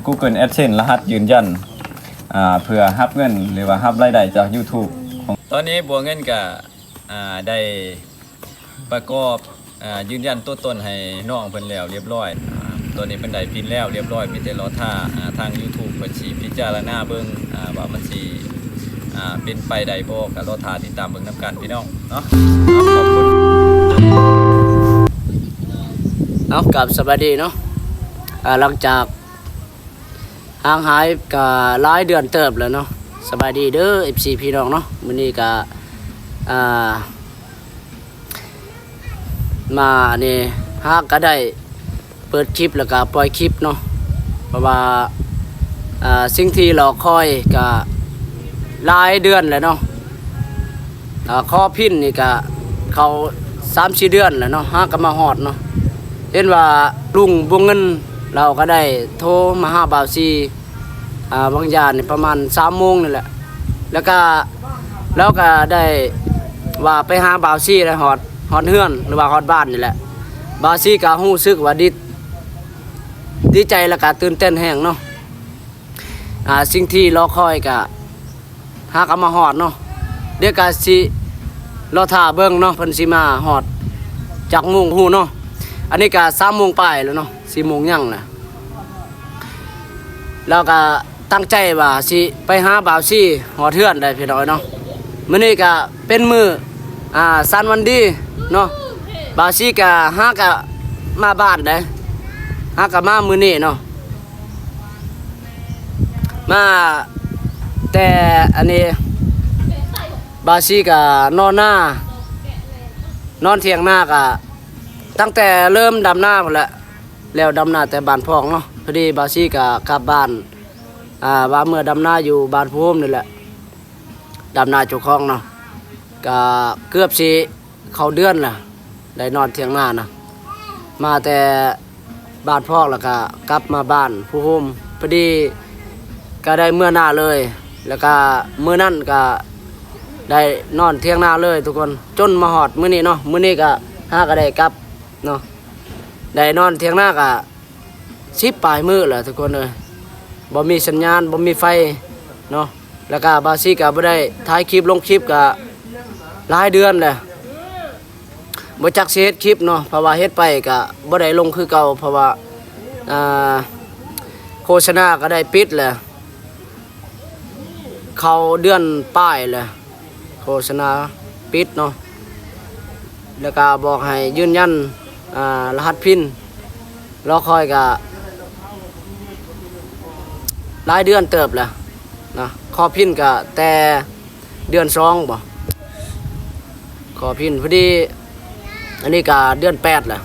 Google AdSense ລະຫັດຢືນຢັນ ອ່າ ເພື່ອຮັບເງິນ ຫຼືວ່າຮັບລາຍໄດ້ຈາກ YouTube ຂອງ ຕອນນີ້ບົວເງິນກະ ອ່າ ໄດ້ປະກອບ ອ່າ ຢືນຢັນຕົວຕົນໃຫ້ນ້ອງເພິ່ນແລ້ວລຽບລ້ອຍ. ອ່າ ຕອນນີ້ເພິ່ນໄດ້ພິນແລ້ວລຽບລ້ອຍ ມີແຕ່ລໍຖ້າ ອ່າ ທາງ YouTube ເພິ່ນຊິພິຈາລະນາເບິ່ງ ອ່າ ວ່າມັນຊິ ອ່າ ເປັນໄປໄດ້ບໍ່ ກໍລໍຖ້າຕິດຕາມເບິ່ງນຳກັນພີ່ນ້ອງເນາະ. ເອົາ ຂອບຄຸນ. ເອົາ ກາບສະບາຍດີເນາະ. ອ່າ ຫຼັງຈາກຫ່າງຫາຍກໍຫຼາຍເດືອນເຕີບແລ້ວເນາະ. ສະບາຍດີເດີ ເອັຟຊີ ພີ່ນ້ອງເນາະ. ມື້ນີ້ກໍ ອ່າ ມາອັນນີ້ ຫາກໍໄດ້ເປີດຄລິບ ແລ້ວກໍປ່ອຍຄລິບເນາະ ເພາະວ່າ ອ່າ ສິ່ງທີ່ລໍຄອຍກໍຫຼາຍເດືອນແລ້ວເນາະ. ອ່າ ຂໍພິນນີ້ກະເຂົ້າສາມສີ່ເດືອນແລ້ວເນາະ ຫາກໍມາຮອດເນາະ. ເຫັນວ່າລຸງບົວເງິນລາວກໍໄດ້ໂທມາຫາບ່າວຊີ ອ່າ ບາງຢ່າງນີ້ປະມານສາມໂມງນີ້ແຫຼະ ແລ້ວກະລາວກໍໄດ້ວ່າໄປຫາບ່າວຊີໄດ້ຮອດ ຮອດເຮືອນ ຫຼືວ່າຮອດບ້ານນີ້ແຫຼະ. ບ່າວຊີກໍຮູ້ສຶກວ່າດີ ດີໃຈ ແລ້ວກໍຕື່ນເຕັ້ນແຮງເນາະ. ອ່າ ສິ່ງທີ່ລໍຄອຍກະຫາກໍມາຮອດເນາະ. ດຽວກະຊິລໍຖ້າເບິ່ງເນາະ ເພິ່ນຊິມາຮອດຈັກໂມງບໍ່ຮູ້ເນາະ. ອັນນີ້ກະສາມໂມງປາຍແລ້ວເນາະ ສີ່ໂມງຫຍັງແລ້ວ. ລາວກະຕັ້ງໃຈວ່າຊິໄປຫາບ່າວຊີຮອດເຮືອນໄດ້ພີ່ນ້ອງເນາະ. ມື້ນີ້ກະເປັນມື້ ອ່າ ສັນວັນດີເນາະ. ບ່າວຊີກະຫາກະມາບ້ານໄດ້ ຫາກະມາມື້ນີ້ເນາະ. ມາແຕ່ອັນນີ້ ບ່າວຊີກະນອນນາ ນອນຖຽງນາກະຕັ້ງແຕ່ເລີ່ມດຳນາພຸ້ນແຫຼະ. ແລ້ວດຳນາແຕ່ບ້ານພອກເນາະ. ພໍດີບ່າວຊີກະກັບບ້ານ ອ່າ ວ່າເມືອດຳນາຢູ່ບ້ານພູໂຮມນີ້ແຫຼະ ດຳນາເຈົ້າຂອງເນາະ. ກະເກືອບຊິເຂົ້າເດືອນລະ ໄດ້ນອນຖຽງນານະ. ມາແຕ່ບ້ານພອກ ແລ້ວກະກັບມາບ້ານພູໂຮມ ພໍດີກະໄດ້ເມືອນາເລີຍ. ແລ້ວກະມື້ນັ້ນກະໄດ້ນອນຖຽງນາເລີຍທຸກຄົນ ຈົນມາຮອດມື້ນີ້ເນາະ. ມື້ນີ້ກະຫາກະໄດ້ກັບເນາະ. ໄດ້ນອນຖຽງນາກະສິບປາຍມື້ແລ້ວທຸກຄົນເອີຍ. ບໍ່ມີສັນຍານ ບໍ່ມີໄຟເນາະ. ແລ້ວກະບ່າວຊີກະບໍ່ໄດ້ຖ່າຍຄລິບລົງຄລິບກະຫຼາຍເດືອນແລ້ວ. ບໍ່ຈັກຊິເຮັດຄລິບເນາະ ເພາະວ່າເຮັດໄປກະບໍ່ໄດ້ລົງຄືເກົ່າ ເພາະວ່າ ອ່າ ໂຄສະນາກະໄດ້ປິດແລ້ວ ເຂົ້າເດືອນປາຍແລ້ວ ໂຄສະນາປິດເນາະ. ແລ້ວກະບອກໃຫ້ຢືນຢັນ ອ່າ ລະຫັດພິນ ລໍຄອຍກະຫຼາຍເດືອນເຕີບແລ້ວນະ. ຂໍພິນກະແຕ່ເດືອນສອງບໍ ຂໍພິນ ພໍດີ ອັນນີ້ກະເດືອນແປດແລ້ວ.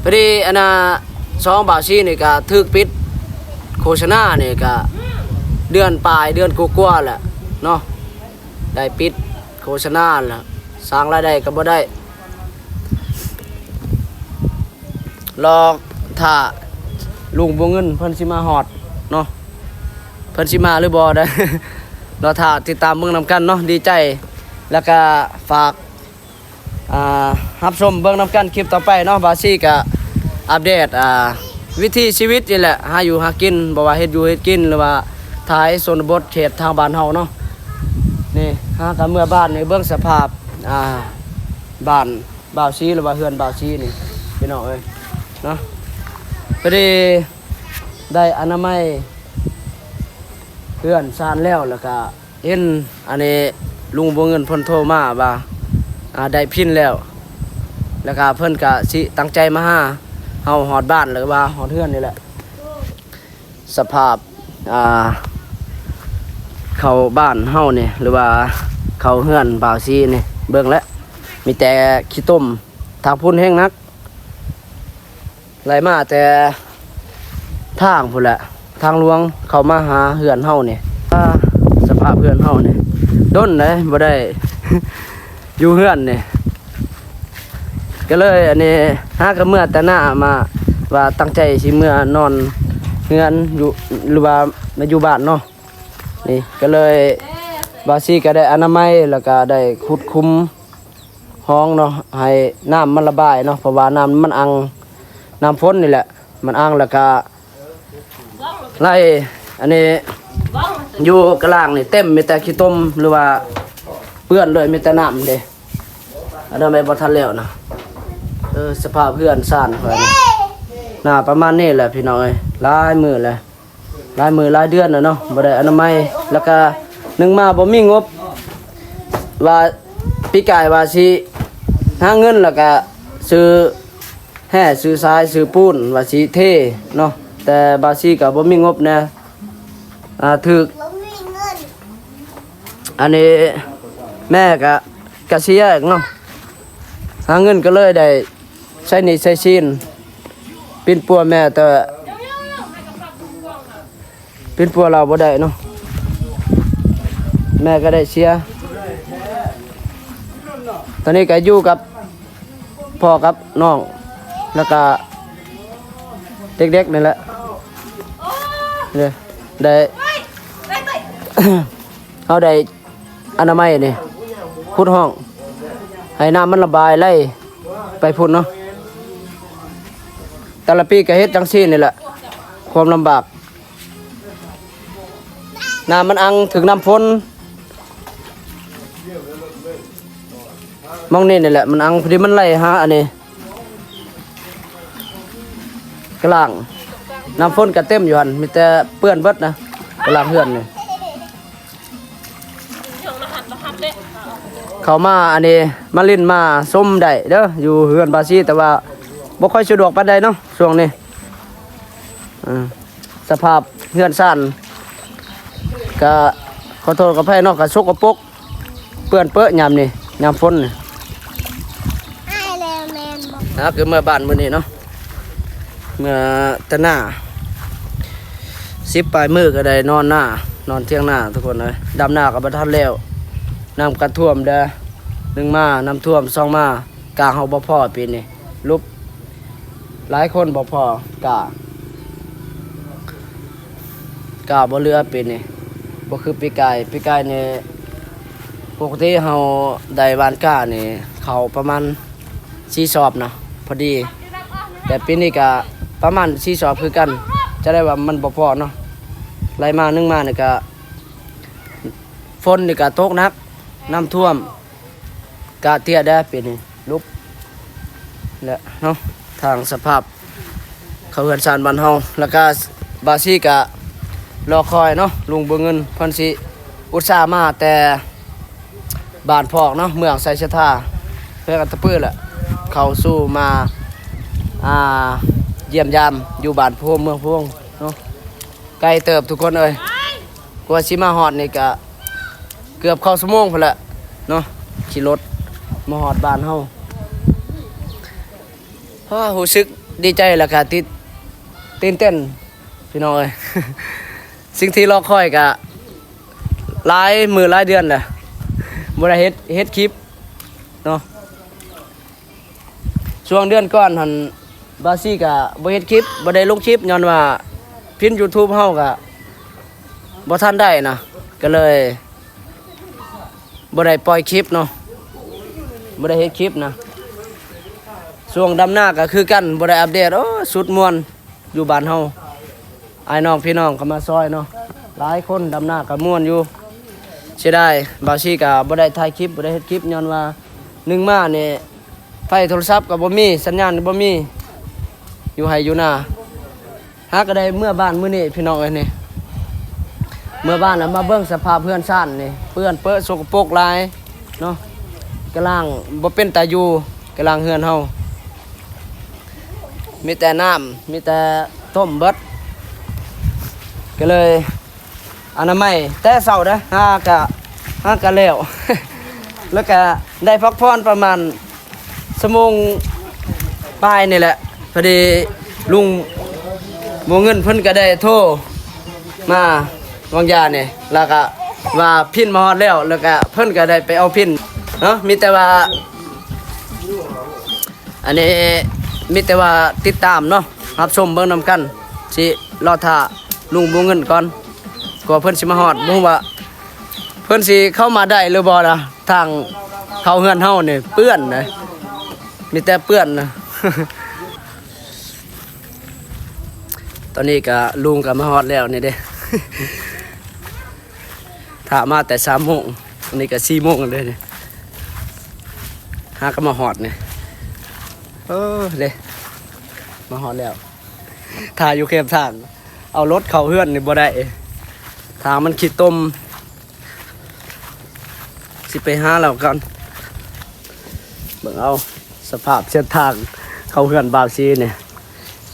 ພໍດີອັນນ່າ ຊ່ອງບ່າວຊີນີ້ກະຖືກປິດ ໂຄສະນານີ້ກະເດືອນປາຍ ເດືອນກວ່າໆແລ້ວເນາະ. ໄດ້ປິດໂຄສະນາແລ້ວ ສ້າງລາຍໄດ້ກໍບໍ່ໄດ້. ລໍຖ້າລຸງບົວເງິນເພິ່ນຊິມາຮອດເນາະ ເພິ່ນຊິມາຫຼືບໍ່ໄດ້ ລໍຖ້າຕິດຕາມເບິ່ງນຳກັນເນາະ. ດີໃຈ ແລ້ວກະຝາກ ອ່າ ຮັບຊົມເບິ່ງນຳກັນຄລິບຕໍ່ໄປເນາະ. ບ່າວຊີກະອັບເດດ ອ່າ ວິຖີຊີວິດນີ້ແຫຼະ ຫາຢູ່ຫາກິນ ບໍ່ວ່າເຮັດຢູ່ເຮັດກິນ ຫຼືວ່າຖ່າຍຊົນນະບົດເຂດທາງບ້ານເຮົາເນາະ. ນີ້ຫາກັນເມືອບ້ານນີ້ ເບິ່ງສະພາບ ອ່າ ບ້ານບ່າວຊີ ຫຼືວ່າເຮືອນບ່າວຊີນີ້ ພີ່ນ້ອງເອີຍເນາະ. ພໍດີໄດ້ອະນາໄມເຮືອນຊານແລ້ວ ແລ້ວກະ ເຫັນອັນນີ້ລຸງບົວເງິນເພິ່ນໂທມາວ່າ ອ່າ ໄດ້ພິນແລ້ວ ແລ້ວກະເພິ່ນກະຊິຕັ້ງໃຈມາຫາເຮົາຮອດບ້ານ ຫຼືວ່າຮອດເຮືອນນີ້ແຫຼະ. ສະພາບ ອ່າ ເຂົ້າບ້ານເຮົານີ້ ຫຼືວ່າເຂົ້າເຮືອນບ່າວຊີນີ້ ເບິ່ງແຫຼະ ມີແຕ່ຂີ້ຕົມ ທາງພຸ້ນແຮງໜັກ. ໄຫຼມາແຕ່ທາງພຸ້ນແຫຼະ ທາງຫຼວງເຂົ້າມາຫາເຮືອນເຮົານີ້. ອ່າ ສະພາບເຮືອນເຮົານີ້ ດົນໃດບໍ່ໄດ້ຢູ່ເຮືອນນີ້ ກໍເລີຍອັນນີ້ຫາກໍເມືອແຕ່ນາມາ ວ່າຕັ້ງໃຈຊິເມືອນອນເຮືອນຢູ່ ຫຼືວ່າມາຢູ່ບ້ານເນາະ. ນີ້ກໍເລີຍ ບ່າວຊີກໍໄດ້ອະນາໄມ ແລ້ວກໍໄດ້ຂຸດຂຸມ ຮ່ອງເນາະ ໃຫ້ນ້ຳມັນລະບາຍເນາະ ເພາະວ່ານ້ຳມັນອັ່ງ ນ້ຳຝົນນີ້ແຫຼະ ມັນອັ່ງ ແລ້ວກະ ໄລ່ອັນນີ້ຢູ່ກະລາງນີ້ເຕັມ ມີແຕ່ຂີ້ຕົມ ຫຼືວ່າເປື້ອນເລີຍ ມີແຕ່ນ້ຳເດ້. ອັນນັ້ນແມ່ນບໍ່ທັນແລ້ວນະ. ເອີ ສະພາບເຮືອນຊານຂ້ອຍນີ້ ໜ້າປະມານນີ້ແຫຼະພີ່ນ້ອງເອີຍ. ຫຼາຍມື້ແລ້ວ ຫຼາຍມື້ຫຼາຍເດືອນແລ້ວເນາະ ບໍ່ໄດ້ອະນາໄມ. ແລ້ວກະໜຶ່ງມາບໍ່ມີງົບ ວ່າປີກາຍວ່າຊິຫາເງິນ ແລ້ວກະຊື້ແຮ່ ຊື້ຊາຍ ຊື້ປູນ ວ່າຊິເທເນາະ. ແຕ່ບ່າວສີກໍບໍ່ມີງົບແດ່ ອ່າ ຖືກ ອັນນີ້ແມ່ກະ ກະເສຍອີກເນາະ ຫາເງິນກໍເລີຍໄດ້ໃຊ້ໜີ້ໃຊ້ສິນ. ປິ່ນປົວແມ່ ແຕ່ປິ່ນປົວລາວບໍ່ໄດ້ເນາະ ແມ່ກໍໄດ້ເສຍ. ຕອນນີ້ກໍຢູ່ກັບພໍ່ກັບນ້ອງ ແລ້ວກະເດັກໆນີ້ແຫຼະ ເດ້ ໄດ້ ເຮົາໄດ້ ອະນາໄມນີ້ ຂຸດຮ່ອງໃຫ້ນ້ຳມັນລະບາຍໄຫຼໄປພຸ້ນເນາະ. ແຕ່ລະປີກໍເຮັດຈັ່ງຊີ້ນີ້ແຫຼະ ຄວາມລຳບາກ ນ້ຳມັນອັ່ງ ຖືກນ້ຳຝົນ. ໝ່ອງນີ້ນີ້ແຫຼະມັນອັ່ງ ພໍດີມັນໄຫຼຫາອັນນີ້ ກະລາງ ນ້ຳຝົນກະເຕັມຢູ່ຫັ້ນ ມີແຕ່ເປື້ອນເບິດນະ ກະລາງເຮືອນນີ້. ເຂົ້າມາອັນນີ້ ມາຫຼິ້ນມາຊົມໄດ້ເດີ ຢູ່ເຮືອນບ່າວສີ ແຕ່ວ່າບໍ່ຄ່ອຍສະດວກປານໃດເນາະ ຊ່ວງນີ້. ເອີ ສະພາບເຮືອນຊານກະ ຂໍໂທດຂໍອະໄພເນາະ ກະສົກກະປົກ ເປື້ອນເປິຍາມນີ້ ຍາມຝົນນີ້. ອ່າ ຄືເມືອບ້ານມື້ນີ້ເນາະ ເມືອແຕ່ນາ ສິບປາຍມື້ກໍໄດ້ນອນນາ ນອນຖຽງນາທຸກຄົນເອີຍ. ດຳນາກໍບໍ່ທັນແລ້ວ ນ້ຳກະຖ້ວມເດີ ໜຶ່ງມານ້ຳຖ້ວມ ສອງມາ ກາເຮົາບໍ່ພໍປີນີ້ ຫຼຸບ ຫຼາຍຄົນບໍ່ພໍກາ ກາບໍ່ເຫຼືອປີນີ້ ບໍ່ຄືປີກາຍ. ປີກາຍນີ້ປົກກະຕິເຮົາໄດ້ຫວ່ານການີ້ ເຂົ້າປະມານສີ່ສອບນະ ພໍດີ ແຕ່ປີນີ້ກະປະມານສີ່ສອບຄືກັນ ຈະໄດ້ວ່າມັນບໍ່ພໍເນາະ. ໄລ່ມາໜຶ່ງມານີ້ກະ ຝົນນີ້ກະຕົກໜັກ ນ້ຳຖ້ວມ ກະເທຍແດ່ປີນີ້ ຫຼຸບແຫຼະເນາະ ທາງສະພາບເຂົ້າເຮືອນຊານບ້ານເຮົາ. ແລ້ວກະບ່າວສີກະລໍຄອຍເນາະ ລຸງບົວເງິນ ເພິ່ນຊິອຸດສ່າມາແຕ່ບ້ານພອກເນາະ ເມືອງໄຊສັດທາ ແຂວງອັດຕະປືແຫຼະ ເຂົ້າສູ່ມາ ອ່າ ຢ້ຽມຢາມຢູ່ບ້ານໂພມ ເມືອງໂພມເນາະ. ໄກເຕີບທຸກຄົນເອີຍ ກວ່າຊິມາຮອດນີ້ກະເກືອບເຂົ້າຊົ່ວໂມງພຸ້ນແຫຼະເນາະ ຂີ່ລົດມາຮອດບ້ານເຮົາ. ໂອ້ ຮູ້ສຶກດີໃຈ ແລ້ວກະຕິດ ຕື່ນເຕັ້ນພີ່ນ້ອງເອີຍ. ສິ່ງທີ່ລໍຄອຍກະຫຼາຍມື້ຫຼາຍເດືອນແລ້ວ ບໍ່ໄດ້ເຮັດ ເຮັດຄລິບເນາະ. ຊ່ວງເດືອນກ່ອນຫັ້ນ ບ່າວສີກະບໍ່ເຮັດຄລິບ ບໍ່ໄດ້ລົງຄລິບ ຍ້ອນວ່າພິນຢູທູບເຮົາກະບໍ່ທັນໄດ້ນະ ກະເລີຍບໍ່ໄດ້ປ່ອຍຄລິບເນາະ ບໍ່ໄດ້ເຮັດຄລິບນະ. ຊ່ວງດຳນາກະຄືກັນ ບໍ່ໄດ້ອັບເດດ. ໂອ້ ສຸດມ່ວນ ຢູ່ບ້ານເຮົາ ອ້າຍນ້ອງພີ່ນ້ອງກໍມາຊ່ອຍເນາະ ຫຼາຍຄົນ ດຳນາກໍມ່ວນຢູ່. ເສຍດາຍ ບ່າວສີກໍບໍ່ໄດ້ຖ່າຍຄລິບ ບໍ່ໄດ້ເຮັດຄລິບ ຍ້ອນວ່າໜຶ່ງມານີ້ ໄຟໂທລະສັບກໍບໍ່ມີ ສັນຍານກໍບໍ່ມີ ຢູ່ໄຮ່ຢູ່ນາ. ຫາກໍໄດ້ເມືອບ້ານມື້ນີ້ພີ່ນ້ອງເອີຍນີ້ ເມືອບ້ານແລ້ວມາເບິ່ງສະພາບເຮືອນຊານນີ້ ເປື້ອນເປິະສົກກະປົກຫຼາຍເນາະ ກະລາງບໍ່ເປັນຕາຢູ່ ກະລາງເຮືອນເຮົາ ມີແຕ່ນ້ຳ ມີແຕ່ຕົມເບິດ ກໍເລີຍອະນາໄມແຕ່ເຊົ້າເດ້ ຫາກະ ຫາກະແລ້ວ ແລ້ວກະໄດ້ພັກຜ່ອນປະມານຊົ່ວໂມງປາຍນີ້ແຫຼະ. ພໍດີລຸງບົວເງິນເພິ່ນກະໄດ້ໂທມາຫວ່າງຢານີ້ ແລ້ວກະວ່າພິນມາຮອດແລ້ວ ແລ້ວກະເພິ່ນກະໄດ້ໄປເອົາພິນເນາະ. ມີແຕ່ວ່າ ອັນນີ້ມີແຕ່ວ່າຕິດຕາມເນາະ ຮັບຊົມເບິ່ງນຳກັນ ຊິລໍຖ້າລຸງບົວເງິນກ່ອນ ກວ່າເພິ່ນຊິມາຮອດ ບໍ່ຮູ້ວ່າເພິ່ນຊິເຂົ້າມາໄດ້ຫຼືບໍ່ນະ. ທາງເຂົ້າເຮືອນເຮົານີ້ເປື້ອນເດ້ ມີແຕ່ເປື້ອນນະ. ຕອນນີ້ກະລຸງກະມາຮອດແລ້ວນີ້ເດ້ ຖ້າມາແຕ່ສາມໂມງ ອັນນີ້ກະສີ່ໂມງແລ້ວເດ້ນີ້ ຫາກະມາຮອດນີ້ ເອີເດ້ ມາຮອດແລ້ວ ຖ້າຢູ່ແຄມທາງ ເອົາລົດເຂົ້າເຮືອນນີ້ບໍ່ໄດ້ ທາງມັນຂີ້ຕົມ. ຊິໄປຫາລາວກ່ອນ ເບິ່ງເອົາສະພາບເສັ້ນທາງເຂົ້າເຮືອນບ່າວຊີນີ້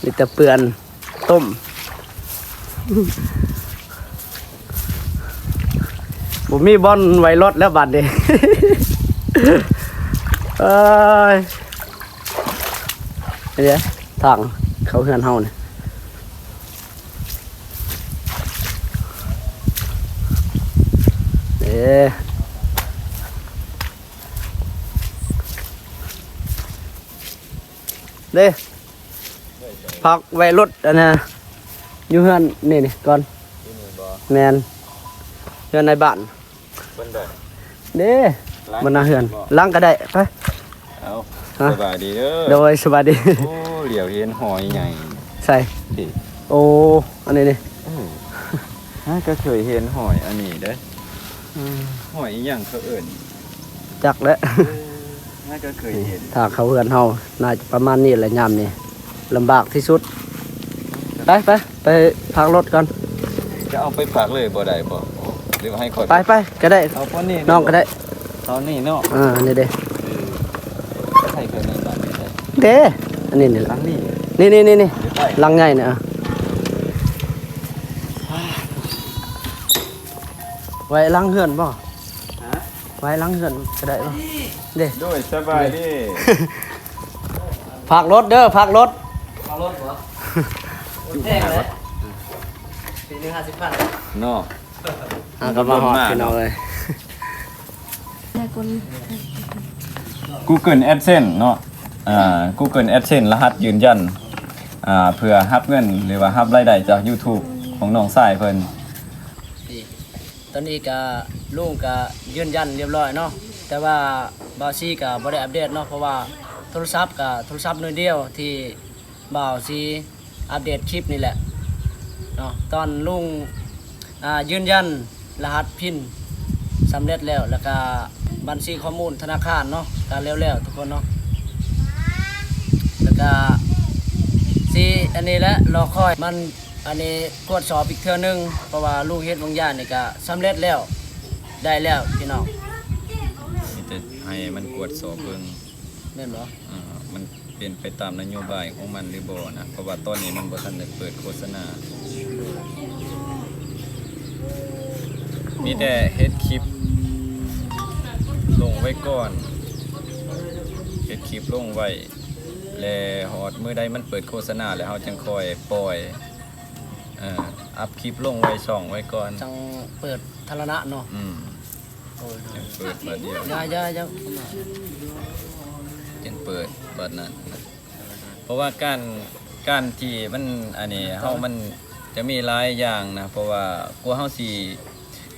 ມີແຕ່ເປື້ອນຕົມ ບໍ່ມີບ່ອນໄວ້ລົດແລ້ວບາດນີ້ ເອີຍ ນີ້ເດ້ທາງເຂົ້າເຮືອນເຮົານີ້. ເດ້ ເດ້ ພັກໄວ້ລົດອັນນ່າ ຢູ່ເຮືອນນີ້ນີ້ກ່ອນ ຢູ່ນີ້ບໍ່? ແມ່ນ ເຮືອນນາຍບ້ານ. ເພິ່ນໄດ້ ເດ້ ຫຼັງ ມັນໜ້າເຮືອນ ບໍ່? ຫຼັງກະໄດ້ ໄປ ເອົາ ຮະ ສະບາຍດີເດີ ໂດຍ ສະບາຍດີ ໂອ້ ຫຼຽວເຫັນຫອຍໃຫຍ່ ໃສ ນີ້ ໂອ້ ອັນນີ້ນີ້ ເອີ ຫາກະເຄີຍເຫັນຫອຍອັນນີ້ເດ້ ອືມ ຫອຍອີ່ຫຍັງເຂົາເອີ້ນ ຈັກແຫຼະ ເອີ ຫາກະເຄີຍເຫັນ ທາງເຂົ້າເຮືອນເຮົາ ໜ້າຈະປະມານນີ້ແຫຼະ ຍາມນີ້ລຳບາກທີ່ສຸດ ໄປ ໄປ ໄປພັກລົດກ່ອນ ຈະເອົາໄປພັກເລີຍບໍ່ໄດ້ບໍ່ ຫຼືວ່າໃຫ້ຂ້ອຍ ໄປ ໄປ ກະໄດ້ ເອົາບ່ອນນີ້ ນ້ອງກະໄດ້ ເອົານີ້ເນາະ ເອີ ນີ້ເດ້ ເອີ ໃຫ້ເພິ່ນນີ້ບາດນີ້ ເດ້ ອັນນີ້ນີ້ ຫຼັງນີ້ ນີ້ໆໆໆ ຫຼັງໃຫຍ່ນີ້ ເອີ ໄວ້ຫຼັງເຮືອນບໍ່? ຮະ? ໄວ້ຫຼັງເຮືອນກະໄດ້ບໍ່? ເດ້ ໂດຍ ສະບາຍດີ ພັກລົດເດີ ພັກລົດ ພັກລົດບໍ່? ແພງເດ້ ປີໜຶ່ງຫ້າສິບພັນເນາະ ຫາກະມາຮອດ ພີ່ນ້ອງເອີຍ Google AdSense ເນາະ ອ່າ Google AdSense ລະຫັດຢືນຢັນ ອ່າ ເພື່ອຮັບເງິນ ຫຼືວ່າຮັບລາຍໄດ້ຈາກ YouTube ຂອງນ້ອງຊາຍເພິ່ນ. ຕອນນີ້ກະລຸງກະຢືນຢັນລຽບລ້ອຍເນາະ ແຕ່ວ່າບ່າວຊີກະບໍ່ໄດ້ອັບເດດເນາະ ເພາະວ່າໂທລະສັບກະໂທລະສັບໜ່ວຍດຽວທີ່ບ່າວຊີອັບເດດຄລິບນີ້ແຫຼະເນາະ ຕອນລຸງ ອ່າ ຢືນຢັນລະຫັດພິນສຳເລັດແລ້ວ ແລ້ວກະບັນຊີຂໍ້ມູນທະນາຄານເນາະ ກະແລ້ວໆ ທຸກຄົນເນາະ ແລ້ວກະຊິອັນນີ້ແຫຼະ ລໍຄອຍມັນ ອັນນີ້ກວດສອບອີກເທື່ອໜຶ່ງ ເພາະວ່າລຸງເຮັດບາງຢ່າງນີ້ກະສຳເລັດແລ້ວ ໄດ້ແລ້ວພີ່ນ້ອງ ມີແຕ່ໃຫ້ມັນກວດສອບເບິ່ງ ແມ່ນບໍ່? ເອີ ມັນເປັນໄປຕາມນະໂຍບາຍຂອງມັນຫຼືບໍ່ນະ ເພາະວ່າຕອນນີ້ມັນບໍ່ທັນໄດ້ເປີດໂຄສະນາ ມີແຕ່ເຮັດຄລິບລົງໄວ້ກ່ອນ ເຮັດຄລິບລົງໄວ້ ແລະ ຮອດມື້ໃດມັນເປີດໂຄສະນາແລ້ວ ເຮົາຈຶ່ງຄ່ອຍປ່ອຍ ເອີ ອັບຄລິບລົງໄວ້ຊ່ອງໄວ້ກ່ອນ ຈັ່ງເປີດສາທາລະນະເນາະ ອືມ ໂອ້ຍ ຈັ່ງເປີດບາດດຽວ ຢ່າໆໆ ຈຶ່ງເປີດບາດນັ້ນ ເພາະວ່າການ ການທີ່ມັນ ອັນນີ້ ເຮົາມັນຈະມີຫຼາຍຢ່າງນະ ເພາະວ່າກວ່າເຮົາຊິ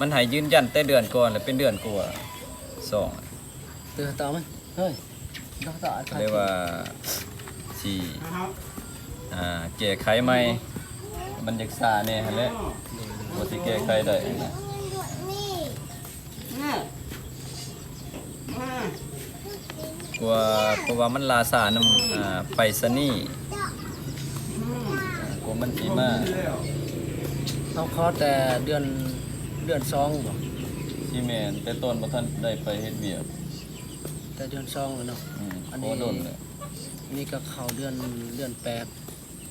ມັນໃຫ້ຢືນຢັນແຕ່ເດືອນກ່ອນ ແລ້ວເປັນເດືອນກວ່າ ສອງ ເຕີມຕໍ່ໄໝ ເຮີ້ຍ ກໍເລີຍວ່າຊິ ອ່າ ແກ້ໄຂໃໝ່ ມັນຢາກຊ້າແດ່ຫັ້ນແຫຼະ ກວ່າຊິແກ້ໄຂໄດ້ນະ ກວ່າ ເພາະວ່າມັນລ່າຊ້ານຳ ອ່າ ໄປສະນີ ກວ່າມັນຊິມາ ເຮົາຂໍແຕ່ເດືອນ ເດືອນສອງບໍ່? ຊິແມ່ນ ແຕ່ຕອນບໍ່ທັນໄດ້ໄປເຮັດວຽກ ແຕ່ເດືອນສອງແລ້ວເນາະ ອືມ ອັນນີ້ ໂອ້ ດົນແລ້ວ ນີ້ກະເຂົ້າເດືອນ ເດືອນແປດ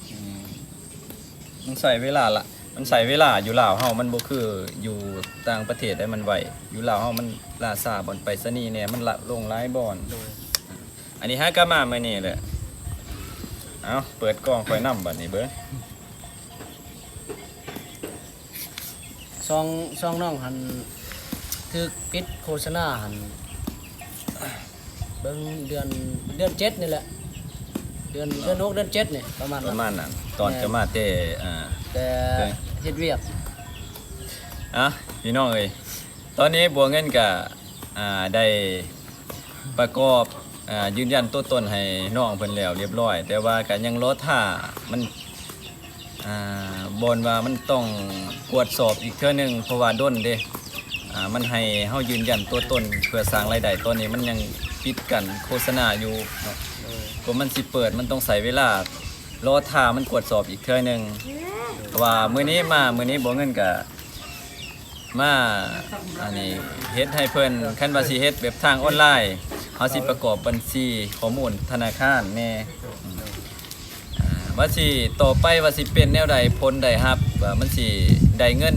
ອືມ ມັນໃຊ້ເວລາລະ ມັນໃຊ້ເວລາ ຢູ່ລາວເຮົາມັນບໍ່ຄືຢູ່ຕ່າງປະເທດໃດ ມັນໄວ ຢູ່ລາວເຮົາມັນລ່າຊ້າ ບ່ອນໄປສະນີແດ່ ມັນລະລົງຫຼາຍບ່ອນ ໂດຍ ອັນນີ້ຫາກະມາມື້ນີ້ແຫຼະ ເອົາ ເປີດກ່ອງຂ້ອຍນຳບາດນີ້ເບິ່ງ ຊ່ອງ ຊ່ອງນ້ອງຫັ້ນຖືກປິດໂຄສະນາຫັ້ນ ເບິ່ງເດືອນ ເດືອນເຈັດນີ້ແຫຼະ ເດືອນ ເດືອນຫົກ ເດືອນເຈັດນີ້ ປະມານ ປະມານນັ້ນ ຕອນ ແມ່ນ ຈະມາແຕ່ ອ່າ ແຕ່ ແຕ່ເຮັດວຽກ ອ່ະ ພີ່ນ້ອງເອີຍ ຕອນນີ້ບົວເງິນກະ ອ່າ ໄດ້ປະກອບ ອ່າ ຢືນຢັນຕົວຕົນໃຫ້ນ້ອງເພິ່ນແລ້ວລຽບລ້ອຍ ແຕ່ວ່າກະຍັງລໍຖ້າ ມັນ ອ່າ ບ່ອນວ່າມັນຕ້ອງກວດສອບອີກເທື່ອໜຶ່ງ ເພາະວ່າດົນເດ້ ອ່າ ມັນໃຫ້ເຮົາຢືນຢັນຕົວຕົນເພື່ອສ້າງລາຍໄດ້. ຕອນນີ້ມັນຍັງປິດກັ້ນໂຄສະນາຢູ່ເນາະ ກວ່າມັນຊິເປີດ ມັນຕ້ອງໃຊ້ເວລາ ລໍຖ້າມັນກວດສອບອີກເທື່ອໜຶ່ງ. ເພາະວ່າມື້ນີ້ມາ ມື້ນີ້ບໍ່ເງິນກະ ມາ ອັນນີ້ເຮັດໃຫ້ເພິ່ນ. ຄັນວ່າຊິເຮັດແບບທາງອອນລາຍ ເຮົາຊິປະກອບບັນຊີຂໍ້ມູນທະນາຄານແດ່ ອາ ວ່າຊິຕໍ່ໄປວ່າຊິເປັນແນວໃດ ຜົນໄດ້ຮັບ ວ່າມັນຊິໄດ້ເງິນ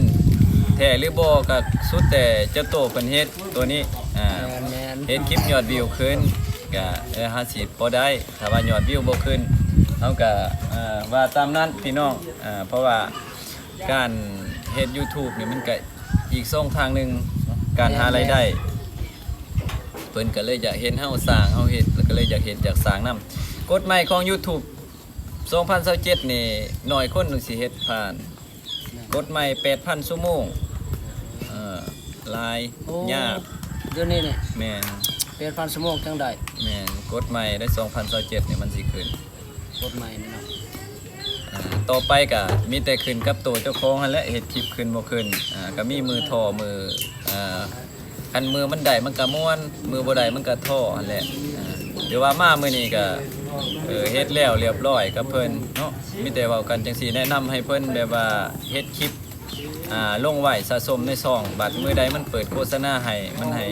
ແທ້ຫຼືບໍ່ ກໍສຸດແຕ່ເຈົ້າໂຕເພິ່ນເຮັດໂຕນີ້ ອາ ແມ່ນໆ ເຮັດຄລິບຍອດວິວຂຶ້ນ ກໍ ເອີ ເຮົາຊິພໍໄດ້. ຖ້າວ່າຍອດວິວບໍ່ຂຶ້ນ ເຮົາກໍ ເອີ ວ່າຕາມນັ້ນພີ່ນ້ອງ ເອີ ເພາະວ່າ ການເຮັດ YouTube ນີ້ມັນກະອີກຊ່ອງທາງໜຶ່ງເນາະ ການຫາລາຍໄດ້ ແມ່ນໆ ເພິ່ນກະເລີຍຢາກເຫັນເຮົາສ້າງ ເຮົາເຮັດ ແລ້ວກະເລີຍຢາກເຮັດຢາກສ້າງນຳ. ກົດໃໝ່ຂອງ YouTube ສອງພັນຊາວເຈັດນີ້ ໜ້ອຍຄົນໜຶ່ງຊິເຮັດຜ່ານ ແມ່ນ ກົດໃໝ່ແປດພັນຊົ່ວໂມງ ເອີ ຫຼາຍ ໂອ້ ຍາກ ດຽວນີ້ນີ້ ແມ່ນ ແປດພັນຊົ່ວໂມງຈັ່ງໄດ້ ແມ່ນ ກົດໃໝ່ໄດ້ ສອງພັນຊາວເຈັດນີ້ມັນຊິຂຶ້ນ ກົດໃໝ່ນີ້ເນາະ. ອ່າ ຕໍ່ໄປກະມີແຕ່ຂຶ້ນກັບໂຕເຈົ້າຂອງຫັ້ນແຫຼະ ເຮັດຄລິບຂຶ້ນບໍ່ຂຶ້ນ ອ່າ ກະມີມື້ທໍ້ ມື້ ອ່າ ຄັນມື້ມັນໄດ້ມັນກະມ່ວນ ມື້ບໍ່ໄດ້ມັນກະທໍ້ຫັ້ນແຫຼະ. ອ່າ ຖືວ່າມາມື້ນີ້ກະ ເອີ ເຮັດແລ້ວລຽບຮ້ອຍກັບເພິ່ນເນາະ ມີແຕ່ເວົ້າກັນຈັ່ງຊີ້ ແນະນຳໃຫ້ເພິ່ນແບບວ່າເຮັດຄລິບ ອ່າ ລົງໄວ້ສະສົມໃນຊ່ອງ ບັດມື້ໃດມັນເປີດໂຄສະນາໃຫ້ ມັນໃຫ້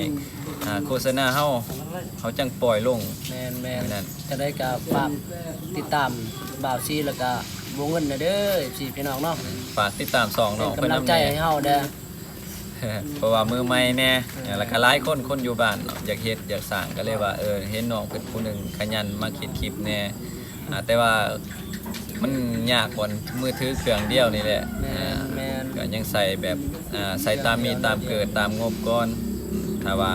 ອ່າ ໂຄສະນາເຮົາ ເຮົາຈັ່ງປ່ອຍລົງ ແມ່ນໆ ແມ່ນນັ້ນ. ຈັ່ງໃດກໍຝາກຕິດຕາມບ່າວຊີ ແລ້ວກໍບົວເງິນແດ່ເດີ ເອັຟຊີ ພີ່ນ້ອງເນາະ ຝາກຕິດຕາມຊ່ອງນ້ອງເພິ່ນນຳແດ່ ເປັນກຳລັງໃຈໃຫ້ເຮົາແດ່ ເພາະວ່າມືໃໝ່ແດ່ ເອີ ແລ້ວກໍຫຼາຍຄົນ ຄົນຢູ່ບ້ານເນາະ ຢາກເຮັດຢາກສ້າງ ກໍເລີຍວ່າ ເອີ ເຫັນນ້ອງເພິ່ນຜູ້ໜຶ່ງຂະຫຍັນມາເຮັດຄລິບແດ່. ອ່າ ແຕ່ວ່າມັນຍາກບ່ອນມືຖືເຄື່ອງດຽວນີ້ແຫຼະ ແມ່ນ ອ່າ ແມ່ນ ກໍຍັງໃຊ້ແບບ ອ່າ ໃຊ້ຕາມມີຕາມເກີດຕາມງົບກ່ອນ ຖ້າວ່າ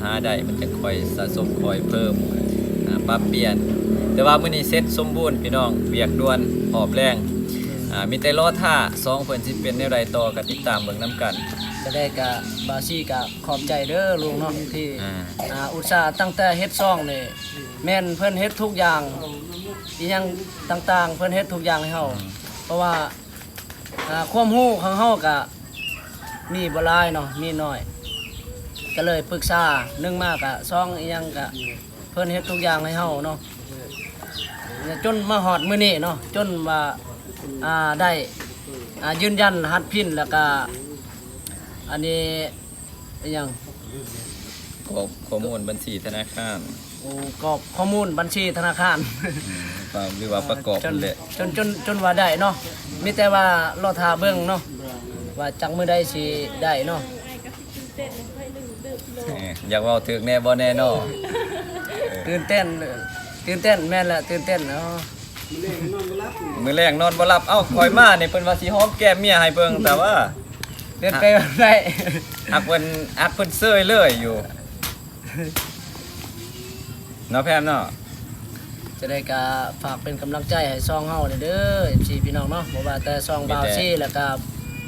ຫາໄດ້ມັນຈະຄ່ອຍສະສົມຄ່ອຍເພີ່ມ ອ່າ ປັບປ່ຽນ. ແຕ່ວ່າມື້ນີ້ເສັດສົມບູນພີ່ນ້ອງ ວຽກດ່ວນຮອບແລງ ອ່າ ມີແຕ່ລໍຖ້າສອງເພິ່ນຊິເປັນແນວໃດຕໍ່ ກໍຕິດຕາມເບິ່ງນຳກັນ. ຈະໄດ້ກະ ບ່າວຊີກະຂອບໃຈເດີລຸງເນາະ ທີ່ ອ່າ ອ່າ ອຸດສາຕັ້ງແຕ່ເຮັດຊ່ອງນີ້ ແມ່ນເພິ່ນເຮັດທຸກຢ່າງ ອີ່ຫຍັງຕ່າງໆ ເພິ່ນເຮັດທຸກຢ່າງໃຫ້ເຮົາ ອືມ ເພາະວ່າ ອ່າ ຄວາມຮູ້ຂອງເຮົາກະມີບໍ່ຫຼາຍເນາະ ມີໜ້ອຍ ກະເລີຍປຶກສາ ໜຶ່ງມາກະ ສອງອີ່ຫຍັງກະ ເພິ່ນເຮັດທຸກຢ່າງໃຫ້ເຮົາເນາະ ຈົນມາຮອດມື້ນີ້ເນາະ ຈົນວ່າ ອ່າ ໄດ້ ອ່າ ຢືນຢັນລະຫັດພິນ ແລ້ວກະ ອັນນີ້ ອີ່ຫຍັງ ກອກຂໍ້ມູນບັນຊີທະນາຄານ ໂອ້ ກອກຂໍ້ມູນບັນຊີທະນາຄານ ອືມ ຫຼືວ່າປະກອບ ຈົນ ນັ້ນແຫຼະ ຈົນ ຈົນ ຈົນວ່າໄດ້ເນາະ ມີແຕ່ວ່າລໍຖ້າເບິ່ງເນາະ ວ່າຈັກມື້ໃດຊິໄດ້ເນາະ. ເອີ ຢາກເວົ້າຖືກແດ່ບໍ່ແດ່ເນາະ ຕື່ນເຕັ້ນ ຕື່ນເຕັ້ນ ແມ່ນແຫຼະ ຕື່ນເຕັ້ນເນາະ. ມື້ແລງນອນບໍ່ຫຼັບ ເອົ້າ ຂ້ອຍມານີ້ເພິ່ນວ່າຊິຫອມແກ້ມເມຍໃຫ້ເບິ່ງ ແຕ່ວ່າເປັນໄປບໍ່ໄດ້ ອັກເພິ່ນ ອັກເພິ່ນເຊີຍເລີຍຢູ່ເນາະ ແພມເນາະ. ຈັ່ງໃດກໍຝາກເປັນກຳລັງໃຈໃຫ້ຊ່ອງເຮົາແດ່ເດີ ເອັຟຊີ ພີ່ນ້ອງເນາະ ບໍ່ວ່າແຕ່ຊ່ອງບ່າວຊີ ແລ້ວກໍ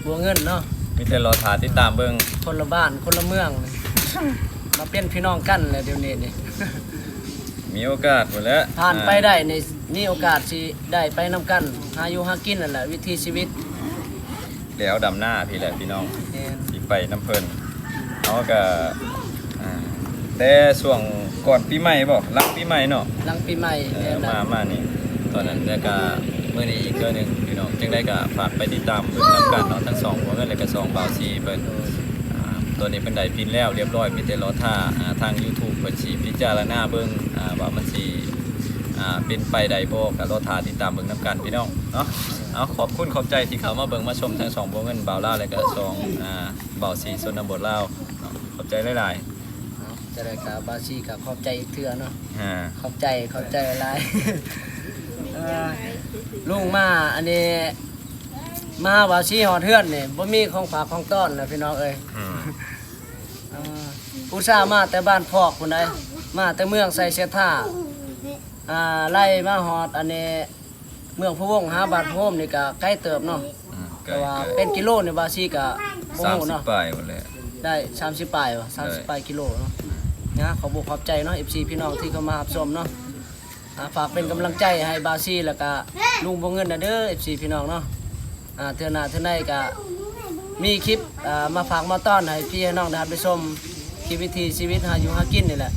ບົວເງິນເນາະ ມີແຕ່ລໍຖ້າຕິດຕາມເບິ່ງ ຄົນລະບ້ານຄົນລະເມືອງ ມາເປັນພີ່ນ້ອງກັນແລ້ວດຽວນີ້ນີ້. ມີໂອກາດພຸ້ນແຫຼະ ຜ່ານໄປໄດ້ນີ້ ອ່າ ມີໂອກາດຊິໄດ້ໄປນຳກັນ ຫາຢູ່ຫາກິນນັ້ນແຫຼະ ວິຖີຊີວິດ ແລ້ວດຳນາພີ້ແຫຼະພີ່ນ້ອງ ແມ່ນ ຊິໄປນຳເພິ່ນ. ເຮົາກະ ອ່າ ແຕ່ຊ່ວງກ່ອນປີໃໝ່ບໍ ຫຼັງປີໃໝ່ເນາະ ຫຼັງປີໃໝ່ ເອີ ແມ່ນລະ ມາ ມານີ້ ຕອນນັ້ນ ແລ້ວກະມື້ນີ້ອີກເທື່ອໜຶ່ງພີ່ນ້ອງ. ຈັ່ງໃດກະຝາກໄປຕິດຕາມເບິ່ງນຳກັນເນາະ ທັງຊ່ອງຫົວເງິນ ແລະກະຊ່ອງບ່າວຊີເພິ່ນ. ອ່າ ຕອນນີ້ເພິ່ນໄດ້ພິມແລ້ວລຽບຮ້ອຍ ມີແຕ່ລໍຖ້າ ອ່າ ທາງ YouTube ເພິ່ນຊິພິຈາລະນາເບິ່ງ ອ່າ ວ່າມັນຊິ ອ່າ ເປັນໄປໄດ້ບໍ່ ກໍລໍຖ້າຕິດຕາມເບິ່ງນຳກັນພີ່ນ້ອງເນາະ. ເອົາ ຂອບຄຸນຂອບໃຈທີ່ເຂົ້າມາເບິ່ງມາຊົມທັງຊ່ອງບົວເງິນບ່າວລາວ ແລະກະຊ່ອງ ອ່າ ບ່າວຊີຊົນນະບົດລາວເນາະ ຂອບໃຈຫຼາຍໆ. ເອົາ ຈັ່ງໃດກໍບ່າວຊີກໍຂອບໃຈອີກເທື່ອເນາະ ອ່າ ຂອບໃຈ ຂອບໃຈຫຼາຍໆ. ເອີ ລຸງມາ ອັນນີ້ ມາຫາບ່າວຊີຮອດເຮືອນນີ້ ບໍ່ມີຂອງຝາກຂອງຕ້ອນລະພີ່ນ້ອງເອີຍ. ອືມ ເອີ ອຸດສ່າມາແຕ່ບ້ານພອກພຸ້ນໃດ໋ ມາແຕ່ເມືອງໄຊເສດຖາ ອ່າ ໄລ່ມາຮອດອັນນີ້ ເມືອງພະວົງຫາບ້ານພະໂຮມນີ້ກະໄກເຕີບເນາະ ອືມ ເພາະວ່າເປັນກິໂລນີ້ບ່າວຊີກະບໍ່ຮູ້ເນາະ ສາມສິບປາຍພຸ້ນແຫຼະ ໄດ້ສາມສິບປາຍບໍ ສາມສິບປາຍກິໂລເນາະ. ນະ ຂໍຂອບອົກຂອບໃຈເນາະ ເອັຟຊີ ພີ່ນ້ອງທີ່ເຂົ້າມາຮັບຊົມເນາະ ອ່າ ຝາກເປັນກຳລັງໃຈໃຫ້ບ່າວຊີ ແລ້ວກະລຸງບົວເງິນນະເດີ ເອັຟຊີ ພີ່ນ້ອງເນາະ. ອ່າ ເທື່ອໜ້າເທື່ອໃດກະມີຄລິບ ອ່າ ມາຝາກມາຕ້ອນໃຫ້ພີ່ໃຫ້ນ້ອງໄດ້ຮັບໄດ້ຊົມ ຄລິບວິຖີຊີວິດຫາຢູ່ຫາກິນນີ້ແຫຼະ.